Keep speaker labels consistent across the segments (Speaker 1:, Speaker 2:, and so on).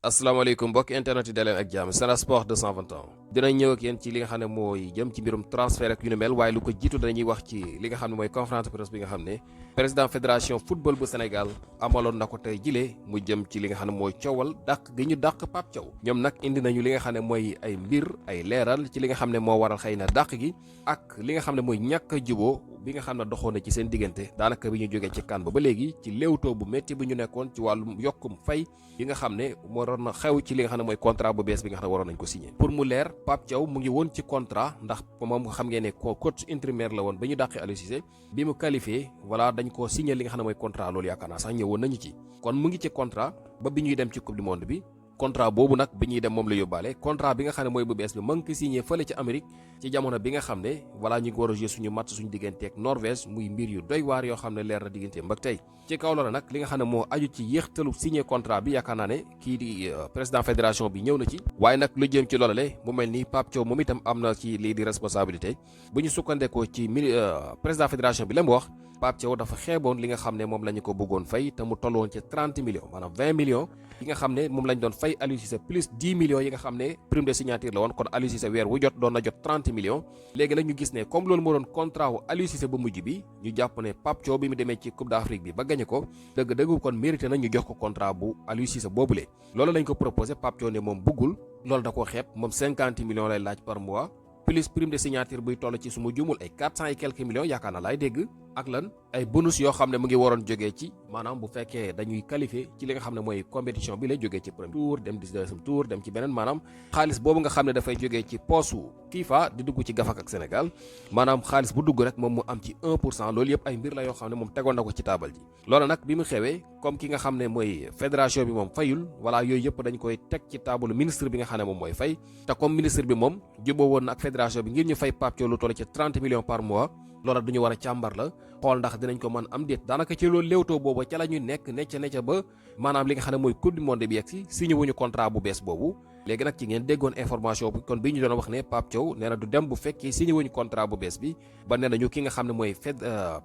Speaker 1: asalaamaaleykum mbokki internet yi daleen ak jàmm Sen Sport 221 dinañ ñëw ak yéen ci li nga xam ne mooy jëm ci mbirum transfert ak yu ni mel waaye lu ko jiitu dañuy wax ci li nga xam ne mooy conférence de presse bi nga xam ne président fédération football bu Sénégal amaloon na ko tey jilee mu jëm ci li nga xam ne mooy coowal dàq gi ñu dàq Pape Thiaw ñoom nag indi nañu li nga xam ne mooy ay mbir ay leeral ci li nga xam ne moo waral xëy na dàq gi ak li nga xam ne mooy ñàkk a juboo bi nga xam ne doxoon na ci seen diggante daanaka bi ñu jógee ci kan ba léegi ci léewtoo bu métti bi ñu nekkoon ci wàllum yokkum fay yi nga xam ne moo doon na xew ci li nga xam ne mooy contrat bu bees bi nga xam ne waroon nañ ko signé pour mu leer Pape Thiaw mu ngi woon ci contrat ndax moom xam ngeen ne coach intérimaire la woon ba ñu dàqee Aliou Cissé bi mu qualifié voilà dañ ko signé li nga xam ne mooy contrat loolu yaakaar naa sax ñëwoon nañu ci kon mu ngi ci contrat ba bi ñuy dem ci coupe du monde bi contrat boobu nag bi ñuy dem moom la yóbbaale contrat bi nga xam ne mooy bu bees bi ma ngi ko signé fële ci Amérique ci jamono bi nga xam ne voilà ñu ngi war a jouer suñu match suñu digganteeg Norvège muy mbir yu doy waar yoo xam ne leer na digganteem ba tey ci kaw loola nag li nga xam ne moo aju ci yéextalu signé contrat bi yaakaar naa ne kii di président fédération bi ñëw na ci waaye nag lu jëm ci loolale mu mel ni Pape Thiaw moom itam am na ci lii di responsabilité bu ñu sukkandekoo ci président fédération bi la mu wax Pape Thiaw dafa xeeboon li nga xam ne moom la ñu ko bëggoon fay te mu tolloon ci 30 millions maanaam 20 millions yi nga xam ne moom lañ doon fay Aliou Cissé plus 10 millions yi nga xam ne prime de signature la woon kon Aliou Cissé weer wu jot doon na jot 30 millions léegi nag ñu gis ne comme loolu moo doon contrat wu Aliou Cissé ba mujj bi ñu jàpp ne Pape Thiaw bi mu demee ci Coupe d'Afrique bi ba gagné ko dëgg-dëgg kon mérité na ñu jox ko contrat bu Aliou Cissé boobule loolu lañ ko proposé Pape Thiaw ne moom bëggul loolu da koo xeeb moom 50 millions lay laaj par mois plus prime de signature buy toll ci suma jumul ay 400 et quelques millions yaakaar na laay dégg ak lan ay bonus yoo xam ne mu ngi waroon jógee ci maanaam bu fekkee dañuy qualifié ci li nga xam ne mooy compétition bi lay jógee ci premier tour dem deuxième tour dem ci beneen maanaam xaalis boobu nga xam ne dafay jógee ci poosu FIFA di dugg ci gafak ak Sénégal maanaam xaalis bu dugg rek moom mu am ci 1% loolu yëpp ay mbir la yoo xam ne moom tegoon na ko ci taabal ji loolu nag bi mu xewee comme ki nga xam ne mooy fédération bi moom fayul voilà yooyu yëpp dañ koy teg ci taabalu ministre bi nga xam ne moom mooy fay te comme ministre bi moom juboo woon na ak fédération bi ngir ñu fay Pape Thiaw lu toll ci 30 millions par mois loola du ñu war a càmbar la xool ndax dinañ ko mën am déet daanaka ci loolu léewtoo boobu ca la ñu nekk necca ba maanaam li nga xam ne mooy coupe du monde bi yegg si signé wuñu contrat bu bees boobu léegi nag ci ngeen déggoon information bi kon bi ñu doon wax ne Pape Thiaw nee na du dem bu fekkee signé wuñu contrat bu bees bi ba nee nañu ki nga xam ne mooy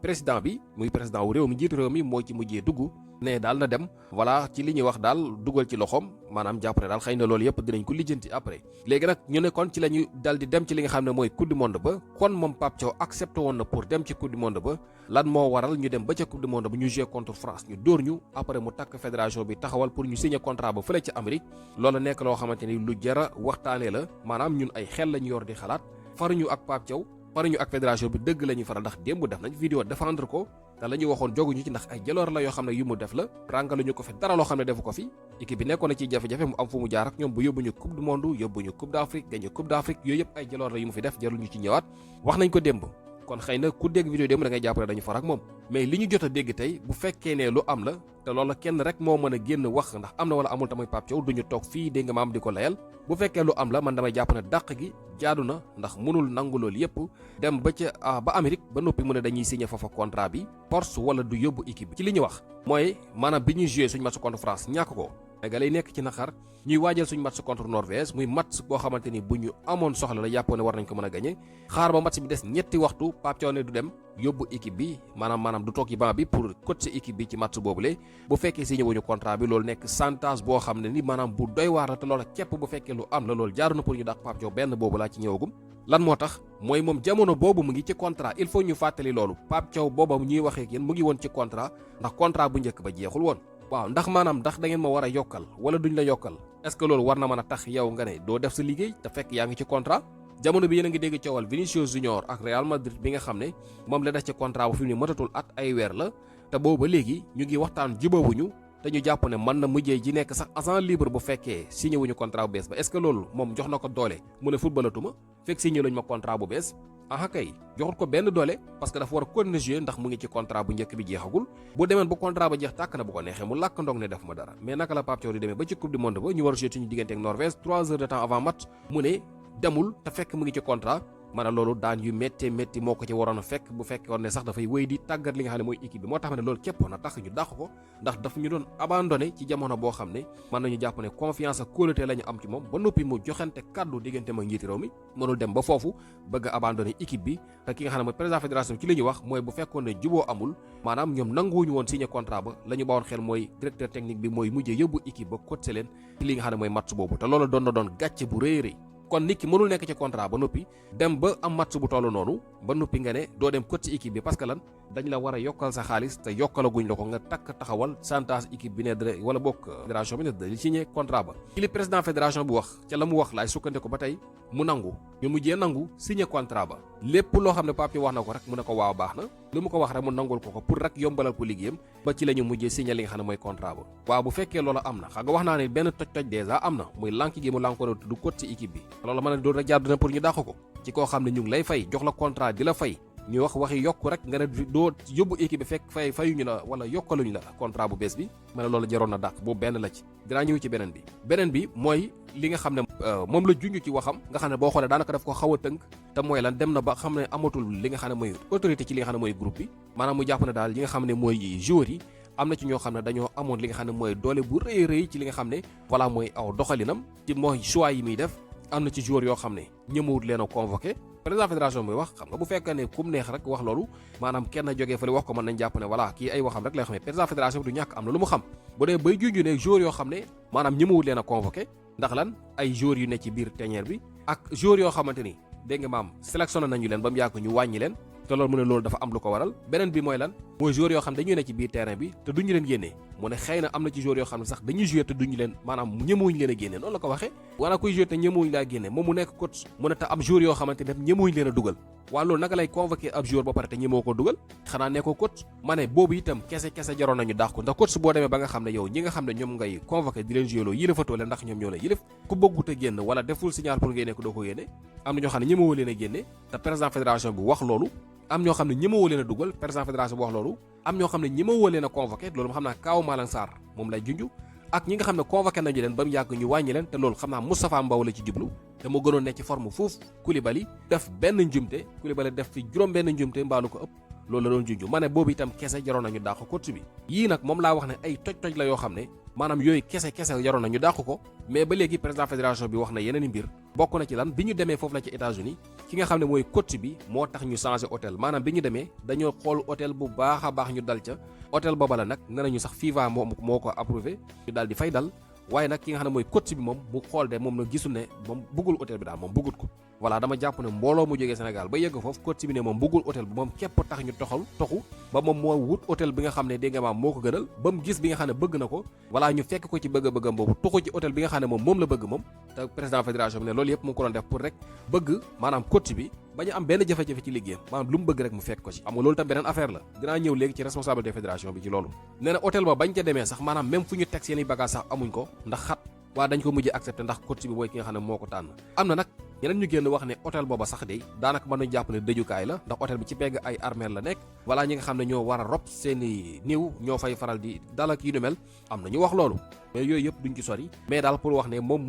Speaker 1: président bi muy président wu réew mi njiitu réew mi moo ci mujjee dugg ne daal na dem voilà ci li ñuy wax daal dugal ci loxoom maanaam jàpp ne daal xëy na loolu yëpp dinañ ko lijjanti après léegi nag ñu ne kon ci la ñu dal di dem ci li nga xam ne mooy coupe du monde ba kon moom Pape Thiaw accepté woon na pour dem ci coupe du monde ba lan moo waral ñu dem ba ca coupe du monde ba ñu joué contre France ñu dóor ñu après mu takk fédération bi taxawal pour ñu signé contrat ba fële ci Amérique loolu nekk loo xamante ni lu jara waxtaanee la maanaam ñun ay xel la ñu yor di xalaat faruñu ak Pape Thiaw faruñu ak fédération bi dëgg la ñuy faral ndax démb def nañ vidéo défendre ko te la ñuy waxoon joguñu ci ndax ay jaloor la yoo xam ne yu mu def la ràngaluñu ko fi dara loo xam ne defu ko fi équipe bi nekkoon na ci jafe-jafe mu am fu mu jaar ak ñoom bu yóbbuñu coupe du monde yóbbuñu coupe d'Afrique gagné coupe d'Afrique yooyu yëpp ay jaloor la yu mu fi def jarul ñu ci ñëwaat wax nañ ko démb kon xëy na ku dégg vidéo démb da ngay jàpp ne dañu far ak moom mais li ñu jot a dégg tey bu fekkee ne lu am la te loolu kenn rek moo mën a génn wax ndax am na wala amul tamit Pape Thiaw duñu toog fii dégg nga maam di ko layal bu fekkee lu am la man damay jàpp ne dàq gi jaadu na ndax mënul nangu loolu yëpp dem ba ca ba Amérique ba noppi mu ne dañuy signé foofa contrat bi force wala du yóbbu équipe bi ci li ñu wax mooy maanaam bi ñuy joué suñu match contre France ñàkk ko nga lay nekk ci naqar ñuy waajal suñu match contre Norvège muy match boo xamante ni bu ñu amoon soxla la yàppoo ne war nañ ko mën a gagné xaar ba match bi des ñetti waxtu Pape Thiaw ne du dem yóbbu équipe bi maanaam du toog ci banc bi pour coacher équipe bi ci match boobule bu fekkee signé wuñu contrat bi loolu nekk chantage boo xam ne ni maanaam bu doy waar la te loolu képp bu fekkee lu am la loolu jaaru na pour ñu dàq Pape Thiaw benn boobu laa ci ñëwagum lan moo tax mooy moom jamono boobu mu ngi ci contrat il faut ñu fàttali loolu Pape Thiaw booba ñuy waxee ak yéen mu ngi woon ci contrat ndax contrat bu njëkk ba jeexul woon waaw ndax maanaam ndax da ngeen ma war a yokkal wala duñ la yokkal est-ce que loolu war na mën a tax yow nga ne doo def sa liggéey te fekk yaa ngi ci contrat jamono bi yéen a ngi dégg coowal Vinicius Junior ak Real Madrid bi nga xam ne moom la def ci contrat bu fi mu ne matatul at ay weer la te boobu ba léegi ñu ngi waxtaan jubawuñu te ñu jàpp ne mën na mujjee ji nekk sax agent libre bu fekkee signé wuñu contrat bu bees ba est-ce que loolu moom jox na ko doole mu ne footballatuma fekk signé lañu ma contrat bu bees aha kay joxut ko benn doole parce que dafa war a continuer jouer ndax mu ngi ci contrat bu njëkk bi jeexagul bu demeen ba contrat ba jeex tàkk na bu ko neexee mu làkk ndong ne def ma dara mais naka la Pape Thiaw di demee ba ci coupe du monde ba ñu war a jouer suñu diggante ak Norvège 3 heures de temps avant match mu ne demul te fekk mu ngi ci contrat mana loolu daan yu méttee métti moo ko ci waroon a fekk bu fekkoon ne sax dafay wéy di tàggat li nga xam ne mooy équipe bi moo tax ma ne loolu képp na tax ñu dàq ko ndax daf ñu doon abandonné ci jamono boo xam ne mën nañu jàpp ne confiance ak kóolute la ñu am ci moom ba noppi mu joxante kàddu diggante ma njiiti réew mi mënul dem ba foofu bëgg a abandonné équipe bi te ki nga xam ne mooy président fédération ci li ñu wax mooy bu fekkoon ne juboo amul maanaam ñoom nanguwuñu woon signé contrat ba la ñu bawoon xel mooy directeur technique bi mooy mujjee yóbbu équipe ba coaché leen ci li nga xam ne mooy match boobu te loolu doon na doon gàcce bu rëy rëy kon nit ki mënul nekk ci contrat ba noppi dem ba am match bu toll noonu ba noppi nga ne doo dem coach ci équipe bi parce que lan dañ la war a yokkal sa xaalis te yokkalaguñ la ko nga takk taxawal chantage équipe bi ne wala bokk fédération bi ne da signé contrat ba ci li président fédération bi wax ca la mu wax laay sukkante ko ba tey mu nangu ñu mujjee nangu signé contrat ba lépp loo xam ne papier wax na ko rek mu ne ko waaw baax na lu mu ko wax rek mu nangul ko pour rek yombalal ko liggéeyam ba ci la ñu mujjee signé li nga xam ne mooy contrat ba waaw bu fekkee loolu am na xam nga wax naa ne benn toj-toj dèjà am na muy lànk gi mu lànkoon du coach ci équipe bi loolu mën na doon rek jàdd na pour ñu dàq ko ci koo xam ne ñu ngi lay fay jox la contrat di la fay ñu wax waxi yokku rek nga ne doo yóbbu équipe bi fekk fayuñu la wala yokkaluñu la contrat bu bees bi ma ne loolu jaroon na dàq boobu benn la ci dinaa ñëw ci beneen bi mooy li nga xam ne moom la junj ci waxam nga xam ne boo xoolee daanaka daf ko xaw a tënk te mooy lan dem na ba xam ne amatul li nga xam ne mooy autorité ci li nga xam ne mooy groupe bi maanaam mu jàpp ne daal li nga xam ne mooy joueurs yi am na ci ñoo xam ne dañoo amoon li nga xam ne mooy doole bu rëy rëy ci li nga xam ne voilà mooy aw doxalinam ci mooy choix yi muy def am na ci joueurs yoo xam ne ñëmawut leen a convoqué président fédération bi wax xam nga bu fekkee ne kum neex rek wax loolu maanaam kenn jógee fële wax ko mën nañ jàpp ne voilà kii ay waxam rek lay xamee président fédération bi du ñàkk am na lu mu xam bu dee bay junju ne joueurs yoo xam ne maanaam ñëmawut leen a convoqué ndax lan ay joueurs yu ne ci biir tanière bi ak joueurs yoo xamante ni dégg nga maam sélectionné nañu leen ba mu yàgg ñu wàññi leen te loolu mu ne loolu dafa am lu ko waral beneen bi mooy lan mooy joueurs yoo xam ne dañuy ne ci biir terrain bi te duñu leen génnee mu ne xëy na am na ci joueurs yoo xam ne sax dañuy jouer te duñu leen maanaam ñëmewuñu leen a génne noonu la ko waxee wala kuy jouer te ñëmewuñu laa génne moom mu nekk coach mu ne te am joueurs yoo xamante ne ñëmewuñu leen a dugal waa loolu naka lay convoqué ab joueur ba pare te ñëmoo ko dugal xanaa ne ko coach ma ne boobu itam kese jaroon nañu dàq ko ndax coach boo demee ba nga xam ne yow ñi nga xam ne ñoom ngay convoqué di leen jouer loo yilifatoo leen ndax ñoom ñoo la yilif ku bëggut a génn wala deful signal pour génne ko doo ko génne am na ñoo xam ne ñëmewoo leen a génne te président fédération bi wax loolu am ñoo xam ne ñemewoo leen a dugal président fédération bi wax loolu am ñoo xam ne ñemewoo leen a convoqué loolu xam naa Kaaw Malang Sarr moom lay junj ak ñi nga xam ne convoqué nañu leen ba mu yàgg ñu wàññi leen te loolu xam naa Moustapha Mbow la ci jublu te mu gënoon nekk ci forme foofu Koulibaly def benn njumte Koulibaly def fi juróom benn njumte mbaalu ko ëpp loolu la doon junj ma ne boobu itam kese jaroon nañu dàq coach bi yii nag moom laa wax ne ay toj-toj la yoo xam ne maanaam yooyu kese jaroon nañu dàq ko mais ba léegi président fédération bi wax na yeneen i mbir bokk na ci lan bi ñu demee foofu la ci États-Unis ki nga xam ne mooy coach bi moo tax ñu changé hôtel maanaam bi ñu demee dañoo xool hôtel bu baax a baax ñu dal ca hôtel booba la nag nee nañu sax FIFA moo ko approuvé ñu daal di fay dal waaye nag ki nga xam ne mooy coach bi moom mu xool de moom na gisul ne moom bëggul hôtel bi daal moom bëggut ko voilà dama jàpp ne mbooloo mu jógee Sénégal ba yegg foofu coach bi ne moom bëggul hôtel bi moom képp tax ñu toxu ba moom moo wut hôtel bi nga xam ne dégg nga maam moo ko gënal ba mu gis bi nga xam ne bëgg na ko voilà ñu fekk ko ci bëgg-bëggam boobu toxu ci hôtel bi nga xam ne moom la bëgg moom te président fédération bi ne loolu yëpp mu ngi ko doon def pour rek bëgg maanaam coach bi bañu am benn jafe-jafe ci liggéeyam maanaam lu mu bëgg rek mu fekk ko ci xam nga loolu tam beneen affaire la dinaa ñëw léegi ci responsabilité fédération bi ci loolu nee na hôtel ba bañ ca demee sax maanaam même fu ñu teg seen i bagage sax amuñ ko ndax xat waa dañ ko mujjee accepté ndax coach bi mooy ki nga xam ne moo ko tànn am na nag ñeneen ñu génn wax ne hôtel booba sax de daanaka mën nañu jàpp ne dëjukaay la ndax hôtel bi ci pegg ay armeel la nekk wala ñi nga xam ne ñoo war a rob seeni néew ñoo fay faral di dal ak yu nu mel am na ñu wax loolu mais yooyu yëpp duñ ci sori mais daal pour wax ne moom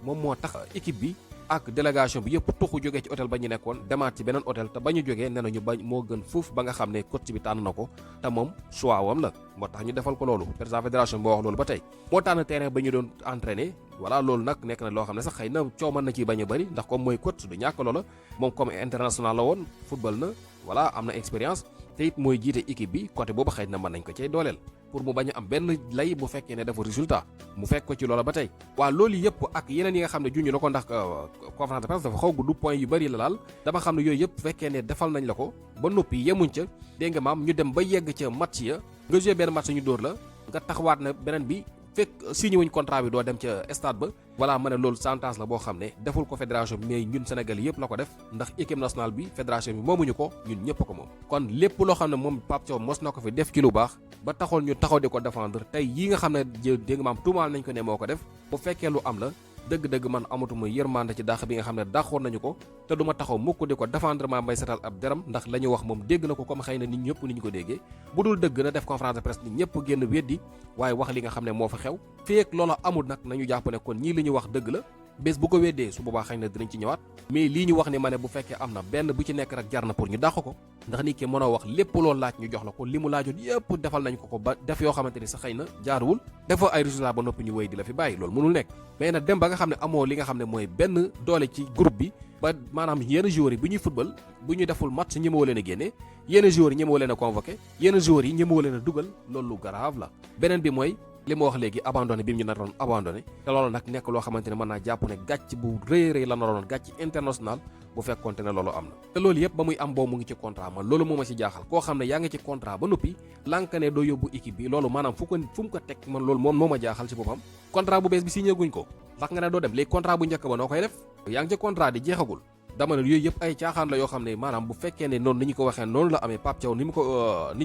Speaker 1: moo tax équipe bi ak délégation bi yëpp tuxu jógee ci hôtel ba ñu nekkoon demaat ci beneen hôtel te ba ñu jógee nee nañu bañ moo gën fuuf ba nga xam ne coach bi tànn na ko te moom choix wam la moo tax ñu defal ko loolu président fédération bi moo wax loolu ba tey moo tànn terrain ba ñu doon entraîner voilà loolu nag nekk na loo xam ne sax xëy na coow mën na ciy bañ a bëri ndax comme mooy coach du ñàkk loola moom comme international la woon football na voilà am na expérience te it mooy jiite équipe bi côté boobu xëy na mën nañ ko cay dooleel pour mu bañ a am benn lay bu fekkee ne dafa résultat mu fekk ko ci loola ba tey waaw loolu yëpp ak yeneen yi nga xam ne junñu na ko ndax conférence de presse dafa xaw gudd point yu bëri la laal dama xam ne yooyu yëpp fekkee ne defal nañ la ko ba noppi yemuñ ca dégg nga maam ñu dem ba yegg ca match ya nga joué benn match ñu dóor la nga taxawaat na beneen bi fekk signé wuñ contrat bi doo dem ca stade ba voilà ma ne loolu sentence la boo xam ne deful ko fédération bi mais ñun Sénégal yëpp la ko def ndax équipe nationale bi fédération bi moomuñu ko ñun ñëpp ko moom kon lépp loo xam ne moom Pape Thiaw mos na ko fi def ci lu baax ba taxoon ñu taxaw di ko défendre tey yi nga xam ne dégg nga maam tuumaal nañ ko ne moo ko def bu fekkee lu am la dëgg-dëgg man amatuma yërmande ci dàq bi nga xam ne dàqoon nañu ko te duma taxaw mukk di ko défendre maa mbay setal ab deram ndax la ñu wax moom dégg na ko comme xëy na nit ñëpp ni ñu ko déggee bu dul dëgg na def conférence de presse nit ñëpp génn weddi waaye wax li nga xam ne moo fa xew feek loola amul nag nañu jàpp ne kon ñii li ñu wax dëgg la bés bu ko weddee su boobaa xëy na dinañ ci ñëwaat mais lii ñu wax ne ma ne bu fekkee am na benn bu ci nekk rek jar na pour ñu dàq ko ndax nit ki mënoo wax lépp loo laaj ñu jox la ko li mu laajoon yépp defal nañ ko ba def yoo xamante ni sax xëy na jaaruwul defoo ay résultat ba noppi ñu wéy di la fi bàyyi loolu mënul nekk mais nag dem ba nga xam ne amoo li nga xam ne mooy benn doole ci groupe bi ba maanaam yenn joueurs yi bu ñuy football bu ñu deful match ñemewoo leen a génne yenn joueurs yi ñemewoo leen a convoqué yenn joueurs yi ñemewoo leen a dugal loolu lu grave la beneen bi mooy li ma wax léegi abandonné bi mu ñu naroon abandonné te loolu nag nekk loo xamante ne mën naa jàpp ne gàcc bu rëy rëy la naroon gàcc international bu fekkonte ne loolu am na te loolu yëpp ba muy am boobu mu ngi ci contrat man loolu moo ma ci jaaxal koo xam ne yaa ngi ci contrat ba noppi lànk ne doo yóbbu équipe bi loolu maanaam fu mu ko teg man loolu moom moo ma jaaxal ci boppam contrat bu bees bi signé guñ ko lax nga ne doo dem léegi contrat bu njëkk ba noo koy def yaa ngi ci contrat di jeexagul dama ne yooyu yëpp ay caaxaan la yoo xam ne maanaam bu fekkee ne noonu ni ñu ko waxee noonu la amee Pape Thiaw ni ñu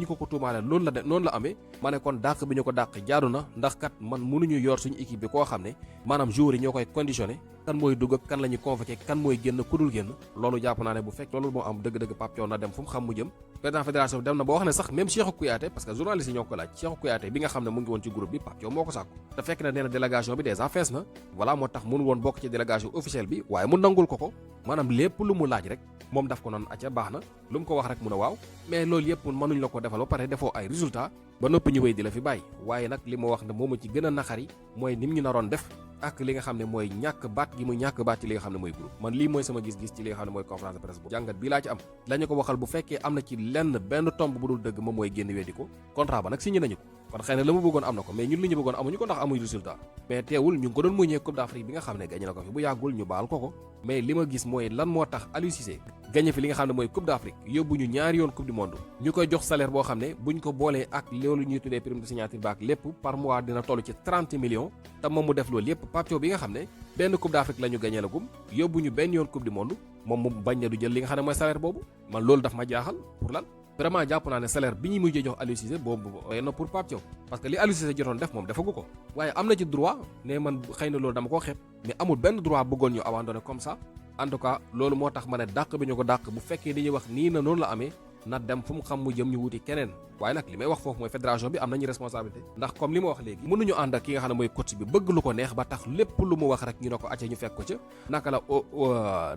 Speaker 1: ko tuumaale noonu la amee ma ne kon dàq bi ñu ko dàq jaadu na ndax kat man mënuñu yor suñu équipe bi koo xam ne maanaam joueurs yi ñoo koy conditionné kan mooy dugg ak kan la ñuy convoqué kan mooy génn ku dul génn loolu jàpp naa ne bu fekk loolu moo am dëgg-dëgg Pape Thiaw na dem fu mu xam mu jëm président fédération bi dem na ba wax ne sax même Cheikhou Kouyaté parce que journaliste yi ñoo ko laaj Cheikhou Kouyaté bi nga xam ne mu ngi woon ci groupe bi Pape Thiaw moo ko sàkku te fekk na nee na délégation bi déjà fees na voilà moo tax mënu woon bokk ci délégation officielle bi waaye mu nangul ko maanaam lépp lu mu laaj rek moom daf ko noonu acca baax na lu mu ko wax rek mun a waaw mais loolu yëpp mënuñ la ko defal ba pare defoo ay résultat ba noppi ñu wéy di la fi bàyyi waaye nag li ma wax ne moom ci gën a naqari mooy nim ñu naroon def ak li nga xam ne mooy ñàkk baat gi mu ñàkk baat ci li nga xam ne mooy groupe man lii mooy sama gis-gis ci li nga xam ne mooy conférence de presse bu jàngat bii laa ci am la ñu ko waxal bu fekkee am na ci lenn benn tomb bu dul dëgg moom mooy génn weddi ko contrat ba nag signé nañu ko kon xëy na la mu bëggoon am na ko mais ñun li ñu bëggoon amuñu ko ndax amuñu résultat mais teewul ñu ngi ko doon muñee Coupe d'Afrique bi nga xam ne gañe na ko fi bu yàggul ñu baal ko mais li ma gis mooy lan moo tax Aliou Cissé gañe fi li nga xam ne mooy Coupe d'Afrique yóbbu ñu ñaari yoon Coupe du Monde ñu koy jox salaire boo xam ne buñ ko boolee ak loolu ñuy tuddee prime de signature ba ak lépp par mois dina toll ci 30 millions te moom mu def loolu yépp Pape Thiaw bi nga xam ne benn Coupe d'Afrique la ñu gañe la gum yóbbu ñu benn yoon Coupe du Monde moom mu bañ na du jël li nga xam ne mooy salaire boobu man loolu daf ma jaaxal pour lan vraiment jàpp naa ne salaire bi ñuy mujjee jox Aliou Cissé boobu na pour Pape Thiaw parce que li Aliou Cissé jotoon def moom defagu ko waaye am na ci droit ne man xëy na loolu dama koo xeeb mais amul benn droit bëggoon ñu abandonné comme ça en tout cas loolu moo tax ma ne dàq bi ñu ko dàq bu fekkee dañuy wax nii na noonu la amee na dem fu mu xam mu jëm ñu wuti keneen waaye nag li may wax foofu mooy fédération bi am nañu responsabilité ndax comme li ma wax léegi mënuñu ànd ak ki nga xam ne mooy coach bi bëgg lu ko neex ba tax lépp lu mu wax rek ñu ne ko acca ñu fekk ko ca naka la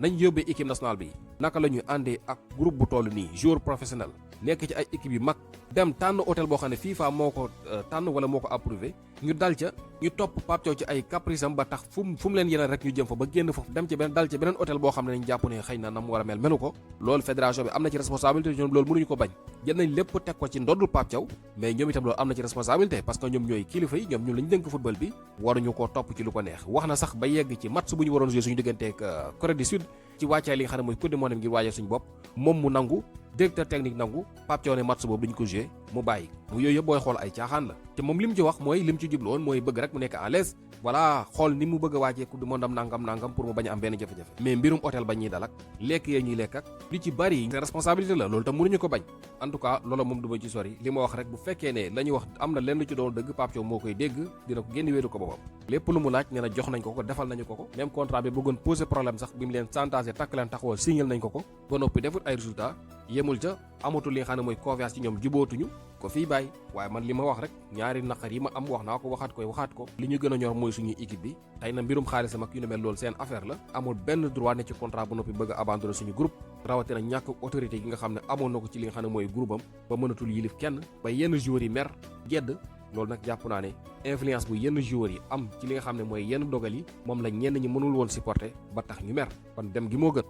Speaker 1: nañ yóbbee équipe nationale bi naka la ñuy àndee ak groupe bu toll nii joueur professionnel nekk ci ay équipe yu mag dem tànn hôtel boo xam ne FIFA moo ko tànn wala moo ko approuvé ñu dal ca ñu topp Pape Thiaw ci ay caprice am ba tax fu mu leen yeneen rek ñu jëm fa ba génn foofu dem ci beneen dal ci beneen hôtel boo xam ne nañ jàpp ne xëy na nam war a melu ko loolu fédération bi am na ci responsabilité ñoom loolu mënuñu ko bañ jël nañ lépp teg ko ci ndoddul Pape Thiaw mais ñoom itam loolu am na ci responsabilité parce que ñoom ñooy kilifa yi ñoom lañu dénk football bi waruñu koo topp ci lu ko neex wax na sax ba yegg ci match bu ñu waroon jouer suñu digganteeg Corée du Sud ci wàccaay li nga xam ne mooy Coupe du Monde ngir waajal suñu bopp moom mu nangu directeur technique nangu Pape Thiaw ne match boobu duñ ko jouer mu bàyyi mu yooyu yëpp booy xool ay caaxaan la te moom li mu ci wax mooy li mu ci jublu woon mooy bëgg rek mu nekk à l'aise voilà xool ni mu bëgg a waajee Coupe du Monde am nangam pour mu bañ a am benn jafe-jafe mais mbirum hôtel ba ñuy dal ak lekk yee ñuy lekk ak li ci bari c'est responsabilité la loolu tam mënuñu ko bañ en tout cas loolu moom du ma ci sori li ma wax rek bu fekkee ne la ñuy wax am na lenn lu ci doon dëgg Pape Thiaw moo koy dégg dina ko génn wéeru ko boppam lépp lu mu laaj nee na jox nañ ko defal nañu ko même contrat bi bëggoon poser problème sax bi mu leen chantage takk leen taxawal signal nañ ko ba noppi defut ay résultat yemul ca amatul li nga xam ne mooy confiance ci ñoom jubootuñu ko fii bàyyi waaye man li ma wax rek ñaari naqar yi ma am wax naa ko waxaat ko li ñu gën a ñor mooy suñuy équipe bi tey na mbirum xaalisam ak yu ne mel loolu seen affaire la amul benn droit ne ci contrat bu noppi bëgg a abandonner suñu groupe rawatina ñàkk autorité yi nga xam ne amoon na ko ci li nga xam ne mooy groupe am ba mënatul yilif kenn ba yenn joueurs yi mer gedd loolu nag jàpp naa ne influence bu yenn joueurs yi am ci li nga xam ne mooy yenn dogal yi moom la ñenn ñi mënul woon supporter ba tax ñu mer kon dem gi moo gën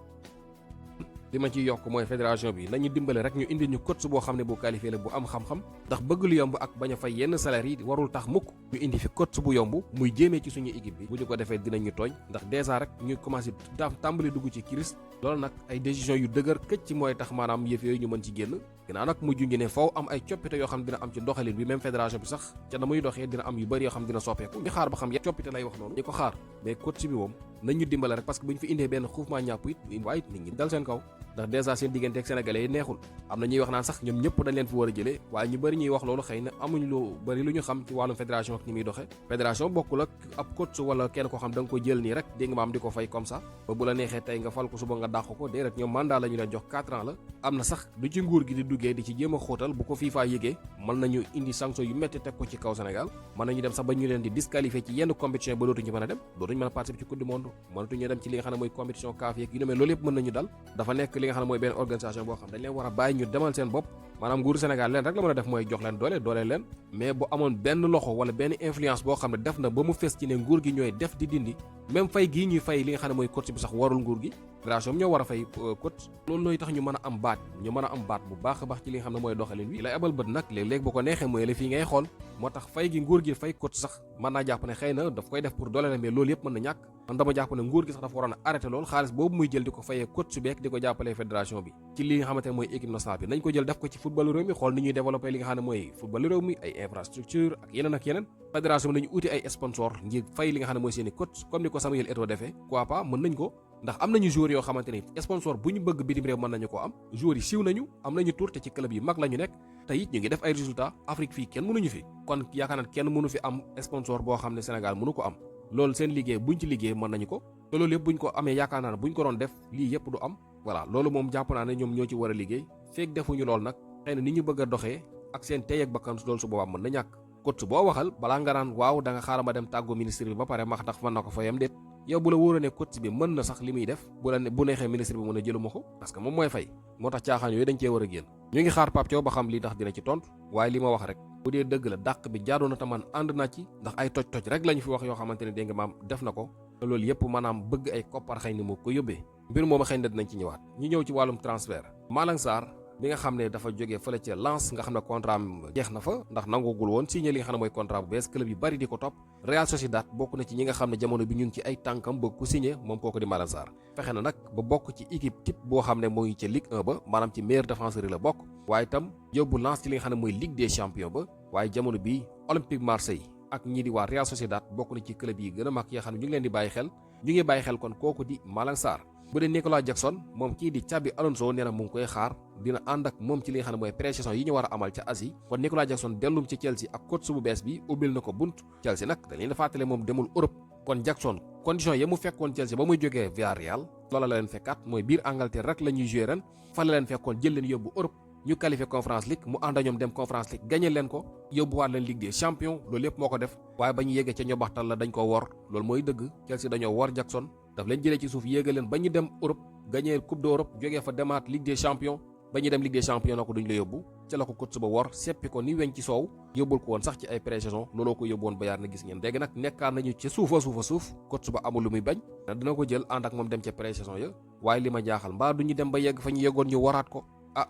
Speaker 1: li ma ciy yokk mooy fédération bi nañu dimbale rek ñu indi ñu coach boo xam ne bu qualifié la bu am xam-xam ndax bëgg lu yomb ak bañ a fay yenn salaire yi warul tax mukk ñu indi fi coach bu yomb muy jéemee ci suñu équipe bi bu ñu ko defee dinañ ñu tooñ ndax déjà rek ñu commencé tàmbali dugg ci crise loolu nag ay décision yu dëgër këcc ci mooy tax maanaam yëf yooyu ñu mën ci génn ginnaaw nag mujj ngi ne faw am ay coppite yoo xam dina am ci doxalin bi même fédération bi sax ca na muy doxee dina am yu bëri yoo xam dina soppeeku ñu xaar ba xam ya coppite lay wax noonu ñu ko xaar mais coach bi moom nañ ñu dimbale rek parce que bu ñu fi indee benn xuufement ñàpp it waaye nit ñi dal seen kaw ndax déjà seen diggante ak sénégalais yi neexul am na ñuy wax naan sax ñoom ñëpp dañ leen fi war a jëlee waaye ñu bëri ñuy wax loolu xëy na amuñ lu bëri lu ñu xam ci wàllum fédération ak ni muy doxe fédération bokkul ak ab coach wala kenn koo xam da nga ko jël nii rek dégg nga maam di ko fay comme ça ba bu la neexee tey nga fal ko suba nga dàq ko déedéet ñoom mandat la ñu leen jox 4 ans la am na sax du ci nguur gi di duggee di ci jéem a xóotal bu ko FIFA yëgee mën nañu indi sanction yu métti teg ko ci kaw Sénégal mën nañu dem sax ba ñu leen di disqualifier ci yenn compétition ba dootuñu mën a dem dootuñu mën a participer ci coupe du monde mënatuñu dem ci li nga xam ne mooy compétition CAF yeeg yu ne mel loolu yëpp mën nañu dal dafa nekk li nga xam ne mooy benn organisation boo xam dañ leen war a bàyyi ñu demal seen bopp maanaam nguuru Sénégal leen rek la mën a def mooy jox leen doole leen mais bu amoon benn loxo wala benn influence boo xam ne def na ba mu fes ci ne nguur gi ñooy def di dindi même fay gii ñuy fay li nga xam ne mooy coach bi sax warul nguur gi fédération bi ñoo war a fay coach loolu looy tax ñu mën a am baat bu baax a baax ci li nga xam ne mooy doxalin wi lay abal bët nag léeg-léeg bu ko neexee mooy la fii ngay xool moo tax fay gi nguur gi fay coach sax mën naa jàpp ne xëy na daf koy def pour doole mais loolu yëpp mën na ñàkk man dama jàpp ne nguur gi sax dafa waroon a arrêté loolu xaalis boobu muy jël di ko fayee coach su beek di ko jàppalee fédération bi ci li nga xamante ne mooy équipe nationale bi nañ ko jël def ko ci footballu réew mi xool ni ñuy développé li nga xam ne mooy footballu réew mi ay infrastructure ak yeneen fédération bi nañu uti ay sponsor ngir fay li nga xam ne mooy seeni coach comme ni ko Samuel Eto'o defee quoi pas mën nañ ko ndax am nañu joueurs yoo xamante ni sponsor bu ñu bëgg bitim réew mën nañu ko am joueurs yi siiw nañu am nañu tour te ci club yi mag la ñu nekk te it ñu ngi def ay résultats Afrique fii kenn mënuñu fi kon yaakaar naa kenn mënu fi am sponsor boo xam ne Sénégal mënu ko am loolu seen liggéey buñ ci liggéey mën nañu ko te loolu yëpp buñ ko amee yaakaar naa ne buñ ko doon def lii yëpp du am voilà loolu moom jàpp naa ne ñoom ñoo ci war a liggéey feek defuñu loolu nag xëy na ni ñu bëgg a doxee ak seen tey ak bakkan loolu su boobaa mën na ñàkk coach boo waxal balaa nga naan waaw da nga xaaral ma dem tàggoo ministre bi ba pare max ndax mën na ko fayam déet yow bu la wóoree ne coach bi mën na sax li muy def bu neexee ministre bi mën a jëluma ko parce que moom mooy fay moo tax caaxaan yooyu dañ cee war a génn ñu ngi xaar Pape Thiaw ba xam li tax dina ci tontu waaye li ma wax rek bu dee dëgg la dàq bi jaadu na te man ànd naa ci ndax ay toj rek lañu fi wax yoo xamante ne dégg nga maam def na ko te loolu yëpp maanaam bëgg ay koppar xëy ni moo ko yóbbee mbir moom xëy na dinañ ci ñëwaat ñu ñëw ci wàllum transfert Malang Sarr bi nga xam ne dafa jógee fële ca Lens nga xam ne contrat am jeex na fa ndax nangugul woon signé li nga xam ne mooy contrat bu bees club yu bari di ko topp Real Sociedad bokk na ci ñi nga xam ne jamono bi ñu ngi ci ay tànkam bëgg ko signé moom kooku di Malang Sarr fexe na nag ba bokk ci équipe type boo xam ne moo ngi ca Ligue 1 ba maanaam ci meilleur défenseur yi la bokk waaye itam yóbbu Lens ci li nga xam ne mooy Ligue des champions ba waaye jamono bi Olympique Marseille ak ñii di waa Real Sociedad bokk na ci club yi gën a mag yoo xam ne ñu ngi leen di bàyyi xel ñu ngi bàyyi xel kon kooku di Malang Sarr bu dee Nicolas Jackson moom kii di Xabi Alonso nee na mu ngi koy xaar dina ànd ak moom ci li nga xam ne mooy pré-saison yi ñu war a amal ca Asie kon Nicolas Jackson dellum ci Chelsea ak coach bu bees bi ubbil na ko bunt Chelsea nag dañ leen di fàttale moom demul Europe kon Jackson condition ya mu fekkoon Chelsea ba muy jógee Villarreal loola la leen fekkaat mooy biir Angleterre rek la ñuy joué ren fa la leen fekkoon jël leen yóbbu Europe ñu qualifié Conference League mu ànd ak ñoom dem Conference League gagné leen ko yóbbuwaat leen Ligue des champions loolu lépp moo ko def waaye ba ñu yeggee ca ñobaxtal la dañ ko wor loolu mooy dëgg Chelsea dañoo wor Jackson daf leen jëlee ci suuf yéegal leen ba ñu dem Europe gagné Coupe d'Europe jógee fa demaat Ligue des champions ba ñu dem Ligue des champions na ko duñ la yóbbu ca la ko coach ba wor seppi ko ni weñ ci soow yóbbul ko woon sax ci ay pré-saison looloo ko yóbbu woon Bayern na gis ngeen dégg nag nekkaat nañu ca suuf coach ba amul lu muy bañ dina ko jël ànd ak moom dem ca pré-saison ya waaye li ma jaaxal mbaa duñu dem ba yegg fa ñu yeggoon ñu waraat ko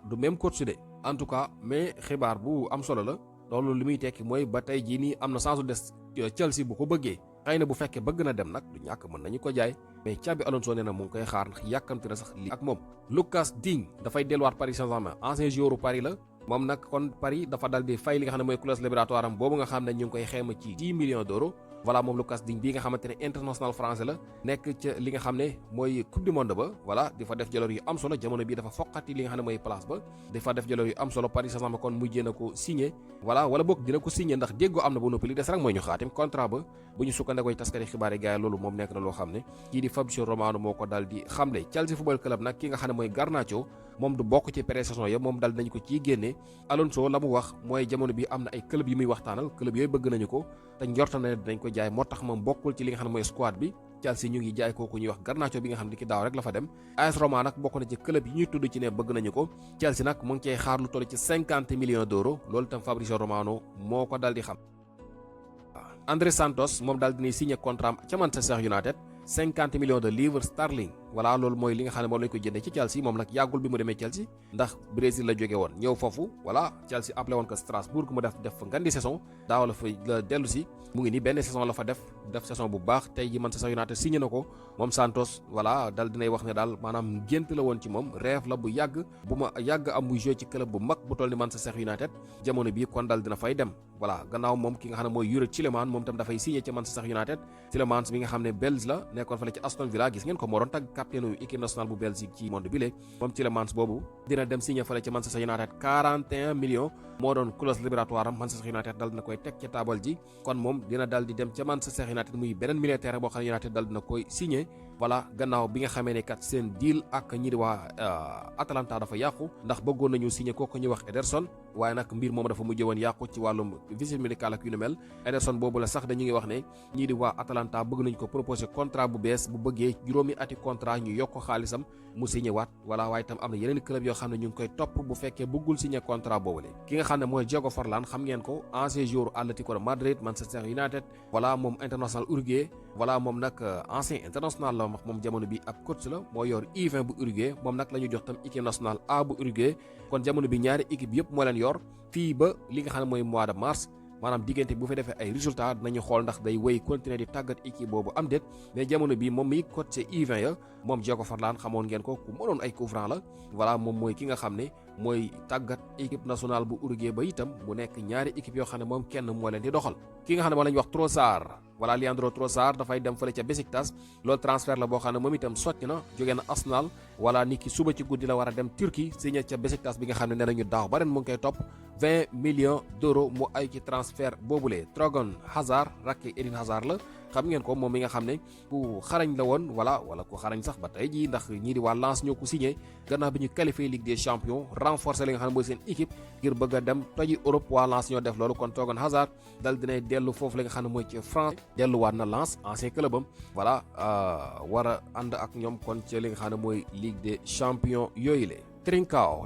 Speaker 1: du même coach de en tout cas mais xibaar bu am solo la loolu li muy tekki mooy ba tey jii nii am na chance des Chelsea bu ko bëggee xëy na bu fekkee bëgg na dem nag du ñàkk mën nañu ko jaay mais Xabi Alonso nee na mu ngi koy xaar ndax yàkkamti na sax lii ak moom Lucas Digne dafay delluwaat Paris Saint-Germain ancien joueur Paris la moom nag kon Paris dafa dal di fay li nga xam ne mooy clause libératoire am boobu nga xam ne ñu ngi koy xeema ci 10 millions d'euros voilà moom Lucas Digne bii nga xamante ne international français la nekk ca li nga xam ne mooy coupe du monde ba voilà di fa def jaloor yu am solo jamono bii dafa foqati li nga xam ne mooy place ba di fa def jaloor yu am solo Paris Saint-Germain kon mujjee na ko signé voilà wala boog dina ko signé ndax déggoo am na ba noppi li des rek mooy ñu xaatim contrat ba bu ñu sukkandekoo taskati xibaar yi gars yi loolu moom nekk na loo xam ne kii di Fabrizio Romano moo ko dal di xamle Chelsea football club nag ki nga xam ne mooy Garnacho moom du bokk ci pré-saison ya moom dal nañ ko ciy génne Alonso la mu wax mooy jamono bi am na ay club yu muy waxtaanal club yooyu bëgg nañu ko te njorta na ne dinañ ko jaay moo tax moom bokkul ci li nga xam ne mooy squad bi Chelsea ñu ngi jaay kooku ñuy wax Garnacho bi nga xam ne ki daaw rek la fa dem AS Roma nag bokk na ci club yi ñuy tudd ci ne bëgg nañu ko Chelsea nag mu ngi cey xaar lu toll ci 50 millions d'euros loolu itam Fabrizio Romano moo ko dal di xam André Santos moom daal dinay signé contrat ca Manchester United 50 millions de livres sterling voilà loolu mooy li nga xam ne moom lañ ko jëndee ci Chelsea moom nag yàggul bi mu demee Chelsea ndax Brésil la jóge woon ñëw foofu voilà Chelsea appelé woon ko Strasbourg mu def ngandi saison daaw la fa la dellu si mu ngi nii benn saison la fa def saison bu baax tey ji Manchester United signé na ko moom Santos voilà dal dinay wax ne daal maanaam gént la woon ci moom rêve la bu yàgg bu ma yàgg am muy joué ci club bu mag bu toll ni Manchester United jamono bii kon dal dina fay dem voilà gannaaw moom ki nga xam ne mooy Yuri Tielemans moom tam dafay signé ca Manchester United Tielemans mi nga xam ne Belge la nekkoon fële ci Aston Villa gis ngeen ko moo doon tagg capitaine équipe nationale bu Belgique ci monde bi moom Tielemans boobu dina dem signé fële ci Manchester United 41 millions moo doon clause libératoire am Manchester United dal dina koy teg ca taabal ji kon moom dina dal di dem ca Manchester United muy beneen militaire boo xam ne United dal dina koy signé voilà gannaaw bi nga xamee ne kat seen deal ak ñi di waa Atalanta dafa yàqu ndax bëggoon nañu signé kooku ñuy wax Ederson waaye nag mbir moom dafa mujj woon yàqu ci wàllum visite médicale ak yu ni mel Ederson boobu la sax dañu ngi wax ne ñii di waa Atalanta bëgg nañu ko proposé contrat bu bees bu bëggee juróomi ati contrat ñu yokk xaalisam mu signé waat voilà waaye itam am na yeneen club yoo xam ne ñu ngi koy topp bu fekkee bëggul signé contrat boobule ki nga xam ne mooy Diego Forlán xam ngeen ko ancien joueur Atlético de Madrid Manchester United voilà moom international uruguay voilà moom nag ancien international la moom jamono bi ab coach la moo yor U20 bu Uruguay moom nag la ñu jox tam équipe nationale A bu Uruguay kon jamono bi ñaari équipe yëpp moo leen yor fii ba li nga xam ne mooy mois de mars maanaam diggante bu fa defee ay résultats dinañu xool ndax day wéy continuer di tàggat équipe boobu am déet mais jamono bi moom miy coach U20 ya moom Diego Forlán xamoon ngeen ko ku mënoon ay coups francs la voilà moom mooy ki nga xam ne mooy tàggat équipe nationale bu Uruguay ba itam mu nekk ñaari équipe yoo xam ne moom kenn moo leen di doxal ki nga xam ne moo lañu wax Trossard voilà Leandro Trossard dafay dem fële ca Besiktas loolu transfert la boo xam ne moom itam sotti na jógee na Arsenal voilà nit ki suba ci guddi la war a dem Turquie signé ca Besiktas bi nga xam ne nee nañu daaw ba ren mu ngi koy topp 20 millions d'euros mu ay ci transfert boobule Thorgan Hazard rakki Eden Hazard la xam ngeen ko moom mi nga xam ne ku xarañ la woon voilà wala ku xarañ sax ba tey jii ndax ñii di waa Lens ñoo ko signé gannaaw bi ñu qualifié Ligue des Champions renforcer li nga xam ne mooy seen équipe ngir bëgg a dem toji Europe waa Lens ñoo def loolu kon Thorgan Hazard dal dinay dellu foofu li nga xam ne mooy ci France delluwaat na Lens ancien club am voilà war a ànd ak ñoom kon ci li nga xam ne mooy Ligue des Champions yooyu la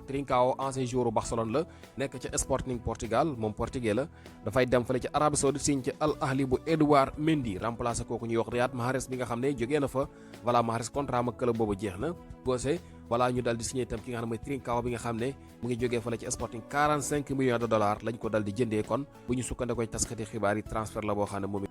Speaker 1: Trincao ancien joueur Barcelone la nekk ca Sporting Portugal moom portugais la dafay dem fële ci Arabie Saoudite signé ci Al Ahli bu Edouard Mendy remplacé kooku ñuy wax Riyad Mahrez bi nga xam ne jógee na fa voilà Mahrez contrat am ak club boobu jeex na boose voilà ñu dal di signé itam ki nga xam ne mooy Trincao bi nga xam ne mu ngi jógee fële ci Sporting 45 millions de dollars lañ ko dal di jëndee kon bu ñu sukkandikoo taskati xibaar yi transfert la boo xam ne moom